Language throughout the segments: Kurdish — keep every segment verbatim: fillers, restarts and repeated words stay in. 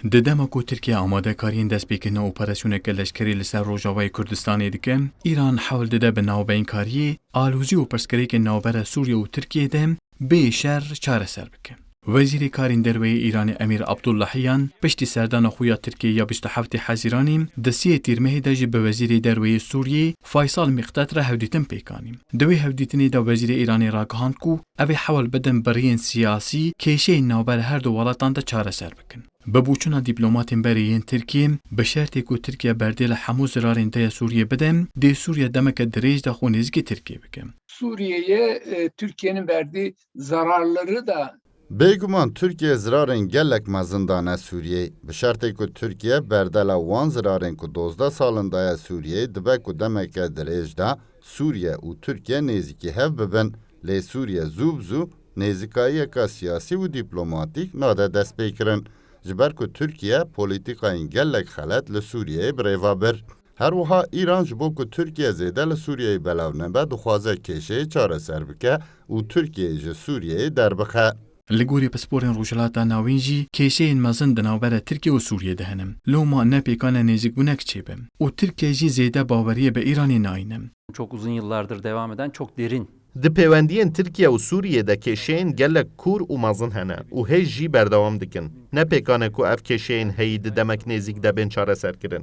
Di dema ku Tirkiye amadekariyên destpêkirina operasyoneke leşkerî li ser Rojavayê Kurdistanê dike, Îran hewl dide bi navbeyinkariyê alozî û pirsgirêkên navbera Sûriye û Tirkiye de bê şer çareser bike. Wezîrê Karên Derve yê Îranê Emîr Abdullahiyan piştî serdana xwe ya Tirkiyeyê ya bîst û heftê Hezîranê di sê Tîrmehê de jî bi Wezîrê Derve yê Sûriyê Faysal Mîqdet re hevdîtin pêk anî. Di wê hevdîtinê de Wezîrê Îranê ragihand ku ev ê hewl bidin bi riyên siyasî kêşeyên navbera her du welatan de çareser bikin. Bi boçûna dîplomatên berê yên Tirkiyê, bi şertê ku Tirkiye berdê li hemû zirarên deya Sûriyê bide, dê Sûriye demeke dirêj de xwe nêzîkî Tirkiyê bike. Suriye'ye e, Türkiye'nin verdiği zararları da Bêguman Tirkiye zirarên gelek mezin dane Sûriyeyê. Bi şertê ku Tirkiye berdela wan zirarên ku dozdeh sal in daye Sûriyeyê, dibe ku demeke dirêj de Sûriye û Tirkiye nêzîkî hev bibin. Lê Sûriye zû bi zû nêzîkayiyeke siyasî û dîplomatîk nade destpêkirin. Ji ber ku Tirkiye polîtîkayên gelek xelet li Sûriyeyê bi rê ve bir. Her wiha Îran ji bo ku Tirkiye zêde li Sûriyeyê belav nebe, dixwaze kêşeyê çareser bike û Tirkiyeyê ji Sûriyeyê derbixe. Li gorî pisporên Rojhilata Navîn jî kêşeyên mezin di navbera Tirkiye û Sûriyê de hene. Loma ne pêkan e nêzîkbûnek çêbe û Tirkiye jî zêde baweriyê bi Îranê nayîne. Çok uzun yıllardır devam eden çok derin. Di pêwendiyên Tirkiye û Sûriyê de kêşeyên gelek kûr û mezin hene û hêj jî berdewam dikin. Ne pêkan e ku ev kêşeyên heyî di demek nêzîk de bên çareserkirin.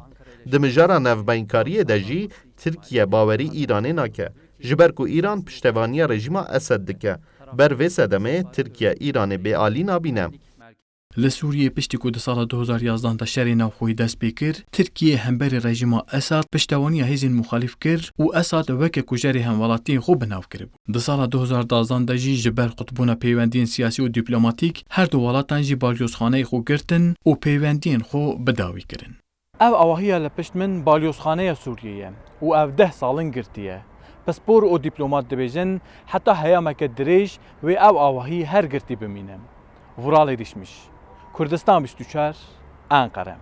Di mijara navbeyinkariyê de jî Tirkiye bawerî Îranê nake, ji ber ku Îran piştevaniya rejîma Esed dike, ber vê sedemê Tirkiye Îranê bêalî nabîne. Li Sûriyê piştî ku di sala du hezar yazdan de şerê navxweyî dest pê kir, Tirkiye hemberî rejîma Esad piştewaniya hêzên muxalîf kir û Esad weke kujerê hemwelatiyên xwe bi nav kiribû. Di sala du hezar dazdan de jî ji ber qutbûna pêwendiyên siyasî û dîplomatîk her du welatan jî balyozxaneyê xwe girtin û pêwendiyên xwe bi dawî kirin. Ev avahiya li pişt min balyozxaneya Sûriyê ye û ev deh sal in girtî ye. Pispor û dîplomat dibêjin heta heyameke dirêj wê ev avahî her girtî bimîne. Vuralê Dişmiş, Kurdistan bîst û çar, Enqere.